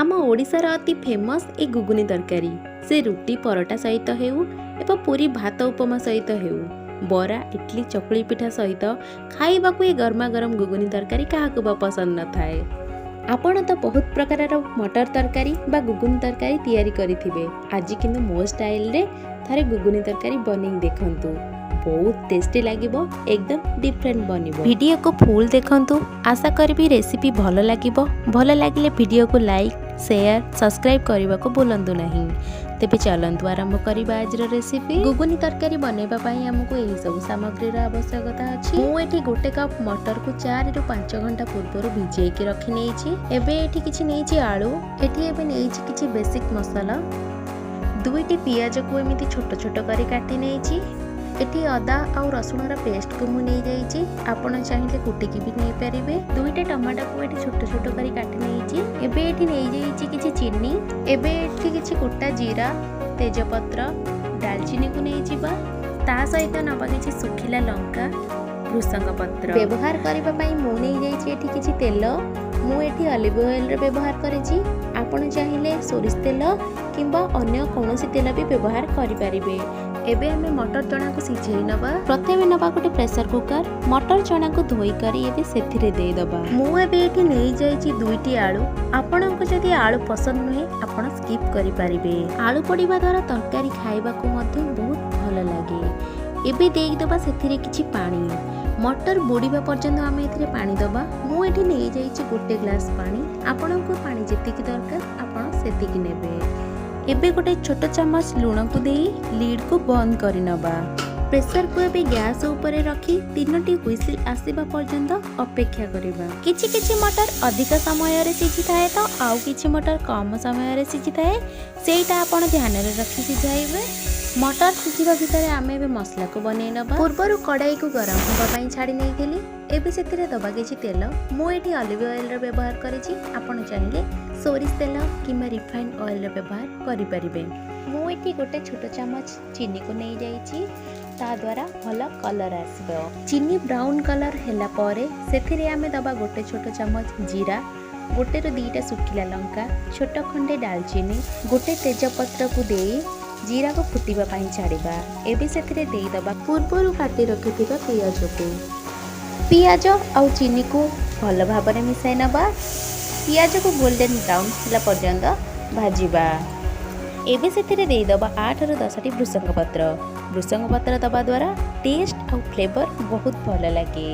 ଆମ ଓଡ଼ିଶାର ଅତି ଫେମସ୍ ଏ ଗୁଗୁନି ତରକାରୀ। ସେ ରୁଟି ପରଟା ସହିତ ହେଉ ଏବଂ ପୁରୀ ଭାତ ଉପମା ସହିତ ହେଉ, ବରା, ଇଟଲି, ଚକୁଳି ପିଠା ସହିତ ଖାଇବାକୁ ଏ ଗରମା ଗରମ ଗୁଗୁନି ତରକାରୀ କାହାକୁ ବା ପସନ୍ଦ ନଥାଏ? ଆପଣ ତ ବହୁତ ପ୍ରକାରର ମଟର ତରକାରୀ ବା ଗୁଗୁନି ତରକାରୀ ତିଆରି କରିଥିବେ। ଆଜି କିନ୍ତୁ ମୋ ଷ୍ଟାଇଲରେ ଥରେ ଗୁଗୁନି ତରକାରୀ ବନେଇ ଦେଖନ୍ତୁ, ବହୁତ ଟେଷ୍ଟି ଲାଗିବ, ଏକଦମ ଡିଫରେଣ୍ଟ ବନିବ। ଭିଡ଼ିଓକୁ ଫୁଲ୍ ଦେଖନ୍ତୁ। ଆଶା କରିବି ରେସିପି ଭଲ ଲାଗିବ। ଭଲ ଲାଗିଲେ ଭିଡ଼ିଓକୁ ଲାଇକ୍, ସେୟାର, ସବସ୍କ୍ରାଇବ୍ କରିବାକୁ ଭୁଲନ୍ତୁ ନାହିଁ। ତେବେ ଚାଲନ୍ତୁ ଆରମ୍ଭ କରିବା ଆଜିର ରେସିପି। ଗୁଗୁନି ତରକାରୀ ବନେଇବା ପାଇଁ ଆମକୁ ଏହିସବୁ ସାମଗ୍ରୀର ଆବଶ୍ୟକତା ଅଛି। ମୁଁ ଏଠି 1 କପ୍ ମଟରକୁ 4ରୁ 5 ଘଣ୍ଟା ପୂର୍ବରୁ ଭିଜେଇକି ରଖି ନେଇଛି। ଏବେ ଏଠି କିଛି ନେଇଛି ଆଳୁ। ଏଠି ଏବେ ନେଇଛି କିଛି ବେସିକ୍ ମସଲା। ଦୁଇଟି ପିଆଜକୁ ଏମିତି ଛୋଟ ଛୋଟ କରି କାଟି ନେଇଛି। ଏଠି ଅଦା ଆଉ ରସୁଣର ପେଷ୍ଟକୁ ମୁଁ ନେଇଯାଇଛି। ଆପଣ ଚାହିଁଲେ କୁଟିକି ବି ନେଇପାରିବେ। ଦୁଇଟା ଟମାଟୋକୁ ଏଠି ଛୋଟ ଛୋଟ କରି କାଟି ନେଇଛି। ଏବେ ଏଠି ନେଇଯାଇଛି କିଛି ଚିନି। ଏବେ ଏଠି କିଛି ଗୋଟା ଜିରା, ତେଜପତ୍ର, ଡାଲଚିନିକୁ ନେଇଯିବା। ତା ସହିତ ନେବା କିଛି ଶୁଖିଲା ଲଙ୍କା, ଭୃସଙ୍ଗ ପତ୍ର। ବ୍ୟବହାର କରିବା ପାଇଁ ମୁଁ ନେଇଯାଇଛି ଏଠି କିଛି ତେଲ। ମୁଁ ଏଠି ଅଲିଭ ଅଏଲ୍ର ବ୍ୟବହାର କରିଛି। ଆପଣ ଚାହିଁଲେ ସୋରିଷ ତେଲ କିମ୍ବା ଅନ୍ୟ କୌଣସି ତେଲ ବି ବ୍ୟବହାର କରିପାରିବେ। ଏବେ ଆମେ ମଟର ଚଣାକୁ ସିଝେଇ ନେବା। ପ୍ରଥମେ ନେବା ଗୋଟେ ପ୍ରେସର କୁକର। ମଟର ଚଣାକୁ ଧୋଇ କରି ଏବେ ସେଥିରେ ଦେଇଦେବା। ମୁଁ ଏବେ ଏଠି ନେଇଯାଇଛି ଦୁଇଟି ଆଳୁ। ଆପଣଙ୍କୁ ଯଦି ଆଳୁ ପସନ୍ଦ ନୁହେଁ, ଆପଣ ସ୍କିପ୍ କରିପାରିବେ। ଆଳୁ ପଡ଼ିବା ଦ୍ୱାରା ତରକାରୀ ଖାଇବାକୁ ମଧ୍ୟ ବହୁତ ଭଲ ଲାଗେ। ଏବେ ଦେଇଦେବା ସେଥିରେ କିଛି ପାଣି। ମଟର ବୁଡ଼ିବା ପର୍ଯ୍ୟନ୍ତ ଆମେ ଏଥିରେ ପାଣି ଦେବା। ମୁଁ ଏଠି ନେଇଯାଇଛି 1 ଗ୍ଲାସ୍ ପାଣି। ଆପଣଙ୍କୁ ପାଣି ଯେତିକି ଦରକାର, ଆପଣ ସେତିକି ନେବେ। ଏବେ ଗୋଟେ ଛୋଟ ଚାମଚ ଲୁଣକୁ ଦେଇ ଲିଡ୍କୁ ବନ୍ଦ କରିନେବା। ପ୍ରେସରକୁ ଏବେ ଗ୍ୟାସ୍ ଉପରେ ରଖି ତିନୋଟି ହୁଇସିଲ୍ ଆସିବା ପର୍ଯ୍ୟନ୍ତ ଅପେକ୍ଷା କରିବା। କିଛି କିଛି ମଟର ଅଧିକ ସମୟରେ ସିଝିଥାଏ ତ ଆଉ କିଛି ମଟର କମ୍ ସମୟରେ ସିଝିଥାଏ। ସେଇଟା ଆପଣ ଧ୍ୟାନରେ ରଖି ସିଝାଇବେ। ମଟର ସିଝିବା ଭିତରେ ଆମେ ଏବେ ମସଲାକୁ ବନେଇ ନେବା। ପୂର୍ବରୁ କଡ଼ାଇକୁ ଗରମ ହେବା ପାଇଁ ଛାଡ଼ି ନେଇଥିଲି। ଏବେ ସେଥିରେ ଦେବା କିଛି ତେଲ। ମୁଁ ଏଠି ଅଲିଭ ଅଏଲ୍ର ବ୍ୟବହାର କରିଛି। ଆପଣ ଚାହିଁଲେ ସୋରିଷ ତେଲ କିମ୍ବା ରିଫାଇଣ୍ଡ ଅଏଲ୍ର ବ୍ୟବହାର କରିପାରିବେ। ମୁଁ ଏଠି ଗୋଟେ ଛୋଟ ଚାମଚ ଚିନିକୁ ନେଇଯାଇଛି। ତା ଦ୍ୱାରା ଭଲ କଲର୍ ଆସିବ। ଚିନି ବ୍ରାଉନ୍ କଲର୍ ହେଲା ପରେ ସେଥିରେ ଆମେ ଦେବା ଗୋଟେ ଛୋଟ ଚାମଚ ଜିରା, ଗୋଟେରୁ ଦୁଇଟା ଶୁଖିଲା ଲଙ୍କା, ଛୋଟ ଖଣ୍ଡେ ଡାଲଚିନି, ଗୋଟେ ତେଜପତ୍ରକୁ ଦେଇ ଜିରାକୁ ଫୁଟିବା ପାଇଁ ଛାଡ଼ିବା। ଏବେ ସେଥିରେ ଦେଇଦେବା ପୂର୍ବରୁ କାଟି ରଖିଥିବା ପିଆଜକୁ। ପିଆଜ ଆଉ ଚିନିକୁ ଭଲ ଭାବରେ ମିଶାଇ ନେବା। ପିଆଜକୁ ଗୋଲ୍ଡେନ୍ ବ୍ରାଉନ୍ ହେଲା ପର୍ଯ୍ୟନ୍ତ ଭାଜିବା। ଏବେ ସେଥିରେ ଦେଇଦେବା 8ରୁ 10ଟି ଭୃସଙ୍ଗ ପତ୍ର। ଭୃସଙ୍ଗ ପତ୍ର ଦେବା ଦ୍ୱାରା ଟେଷ୍ଟ ଆଉ ଫ୍ଲେଭର ବହୁତ ଭଲ ଲାଗେ।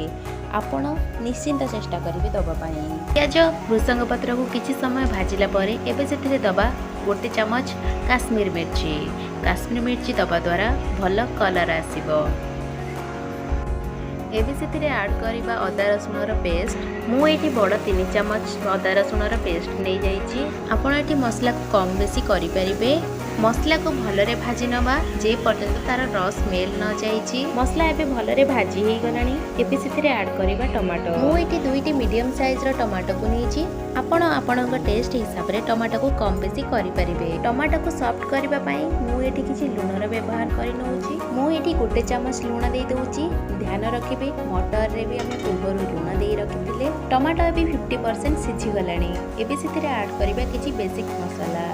ଆପଣ ନିଶ୍ଚିନ୍ତ ଚେଷ୍ଟା କରିବେ ଦେବା ପାଇଁ। ପିଆଜ, ଭୃସଙ୍ଗ ପତ୍ରକୁ କିଛି ସମୟ ଭାଜିଲା ପରେ ଏବେ ସେଥିରେ ଦେବା 1 ଚାମଚ କାଶ୍ମୀର ମିର୍ଚି। କାଶ୍ମୀର ମିର୍ଚି ଦେବା ଦ୍ୱାରା ଭଲ କଲର୍ ଆସିବ। ଏବେ ସେଥିରେ ଆଡ଼୍ କରିବା ଅଦା ରସୁଣର ପେଷ୍ଟ। ମୁଁ ଏଇଠି ବଡ଼ 3 ଚାମଚ ଅଦା ରସୁଣର ପେଷ୍ଟ ନେଇଯାଇଛି। ଆପଣ ଏଠି ମସଲାକୁ କମ୍ ବେଶୀ କରିପାରିବେ। ମସଲାକୁ ଭଲରେ ଭାଜି ନେବା, ଯେ ପର୍ଯ୍ୟନ୍ତ ତାର ର ସ୍ମେଲ୍ ନ ଯାଇଛି। ମସଲା ଏବେ ଭଲରେ ଭାଜି ହେଇଗଲାଣି। ଏବେ ସେଥିରେ ଆଡ଼୍ କରିବା ଟମାଟୋ। ମୁଁ ଏଠି ଦୁଇଟି ମିଡ଼ିୟମ୍ ସାଇଜ୍ର ଟମାଟୋକୁ ନେଇଛି। ଆପଣ ଆପଣଙ୍କ ଟେଷ୍ଟ ହିସାବରେ ଟମାଟୋକୁ କମ୍ ବେଶୀ କରିପାରିବେ। ଟମାଟୋକୁ ସଫ୍ଟ କରିବା ପାଇଁ ମୁଁ ଏଠି କିଛି ଲୁଣର ବ୍ୟବହାର କରି ନେଉଛି। ମୁଁ ଏଠି 1 ଚାମଚ ଲୁଣ ଦେଇ ଦେଉଛି। ଧ୍ୟାନ ରଖିବେ, ମଟରରେ ବି ଆମେ ପୂର୍ବରୁ ଲୁଣ ଦେଇ ରଖିଥିଲେ। ଟମାଟୋ ଏବେ 50% ସିଝିଗଲାଣି। ଏବେ ସେଥିରେ ଆଡ଼୍ କରିବା କିଛି ବେସିକ୍ ମସଲା,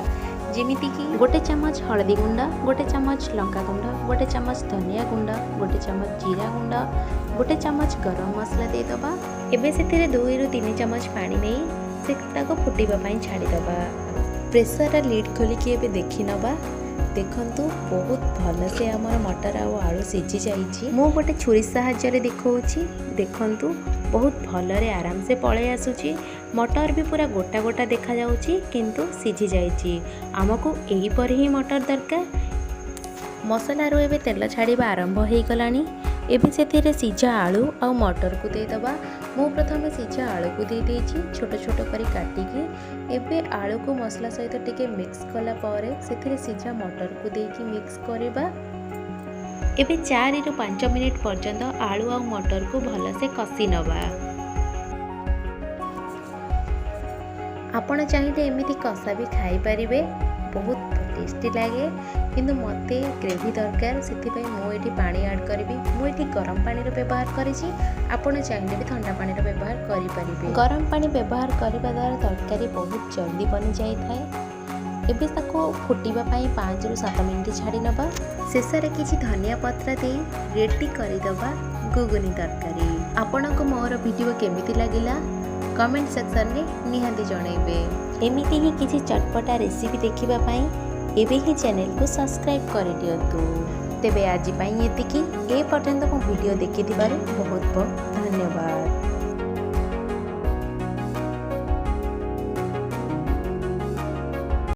ଯେମିତିକି 1 ଚାମଚ ହଳଦୀ ଗୁଣ୍ଡ, 1 ଚାମଚ ଲଙ୍କା ଗୁଣ୍ଡ, 1 ଚାମଚ ଧନିଆ ଗୁଣ୍ଡ, 1 ଚାମଚ ଜିରା ଗୁଣ୍ଡ, 1 ଚାମଚ ଗରମ ମସଲା ଦେଇଦେବା। ଏବେ ସେଥିରେ 2ରୁ 3 ଚାମଚ ପାଣି ନେଇ ସେ ତାକୁ ଫୁଟିବା ପାଇଁ ଛାଡ଼ିଦେବା। ପ୍ରେସରର ଲିଡ୍ ଖୋଲିକି ଏବେ ଦେଖିନେବା। ଦେଖନ୍ତୁ, ବହୁତ ଭଲସେ ଆମର ମଟର ଆଉ ଆଳୁ ସିଝି ଯାଇଛି। ମୁଁ ଗୋଟେ ଛୁରୀ ସାହାଯ୍ୟରେ ଦେଖାଉଛି। ଦେଖନ୍ତୁ, ବହୁତ ଭଲରେ ଆରାମସେ ପଳେଇ ଆସୁଛି। ମଟର ବି ପୁରା ଗୋଟା ଗୋଟା ଦେଖାଯାଉଛି, କିନ୍ତୁ ସିଝି ଯାଇଛି। ଆମକୁ ଏହିପରି ହିଁ ମଟର ଦରକାର। ମସଲାରୁ ଏବେ ତେଲ ଛାଡ଼ିବା ଆରମ୍ଭ ହେଇଗଲାଣି। ଏବେ ସେଥିରେ ସିଝା ଆଳୁ ଆଉ ମଟରକୁ ଦେଇଦେବା। ମୁଁ ପ୍ରଥମେ ସିଝା ଆଳୁକୁ ଦେଇଦେଇଛି ଛୋଟ ଛୋଟ କରି କାଟିକି। ଏବେ ଆଳୁକୁ ମସଲା ସହିତ ଟିକେ ମିକ୍ସ କଲା ପରେ ସେଥିରେ ସିଝା ମଟରକୁ ଦେଇକି ମିକ୍ସ କରିବା। ଏବେ 4ରୁ 5 ମିନିଟ୍ ପର୍ଯ୍ୟନ୍ତ ଆଳୁ ଆଉ ମଟରକୁ ଭଲସେ କଷି ନେବା। ଆପଣ ଚାହିଁଲେ ଏମିତି କଷା ବି ଖାଇପାରିବେ। ବହୁତ ଟେଷ୍ଟି ଲାଗେ। କିନ୍ତୁ ମୋତେ ଗ୍ରେଭି ଦରକାର, ସେଥିପାଇଁ ମୁଁ ଏଠି ପାଣି ଆଡ଼୍ କରିବି। ମୁଁ ଏଠି ଗରମ ପାଣିର ବ୍ୟବହାର କରିଛି। ଆପଣ ଚାହିଁଲେ ବି ଥଣ୍ଡା ପାଣିର ବ୍ୟବହାର କରିପାରିବେ। ଗରମ ପାଣି ବ୍ୟବହାର କରିବା ଦ୍ୱାରା ତରକାରୀ ବହୁତ ଜଲ୍ଦି ବନିଯାଇଥାଏ। ଏବେ ତାକୁ ଫୁଟିବା ପାଇଁ 5ରୁ 7 ମିନିଟ୍ ଛାଡ଼ି ନେବା। ଶେଷରେ କିଛି ଧନିଆ ପତ୍ର ଦେଇ ରେଡ଼ି କରିଦେବା ଗୁଗୁନି ତରକାରୀ। ଆପଣଙ୍କୁ ମୋର ଭିଡ଼ିଓ କେମିତି ଲାଗିଲା, କମେଣ୍ଟ ସେକ୍ସନରେ ନିହାତି ଜଣାଇବେ। ଏମିତି ହିଁ କିଛି ଚଟପଟା ରେସିପି ଦେଖିବା ପାଇଁ ଏବେ ହିଁ ଚ୍ୟାନେଲକୁ ସବସ୍କ୍ରାଇବ୍ କରିଦିଅନ୍ତୁ। ତେବେ ଆଜି ପାଇଁ ଏତିକି। ଏ ପର୍ଯ୍ୟନ୍ତ ମୋ ଭିଡ଼ିଓ ଦେଖିଥିବାରୁ ବହୁତ ବହୁତ ଧନ୍ୟବାଦ।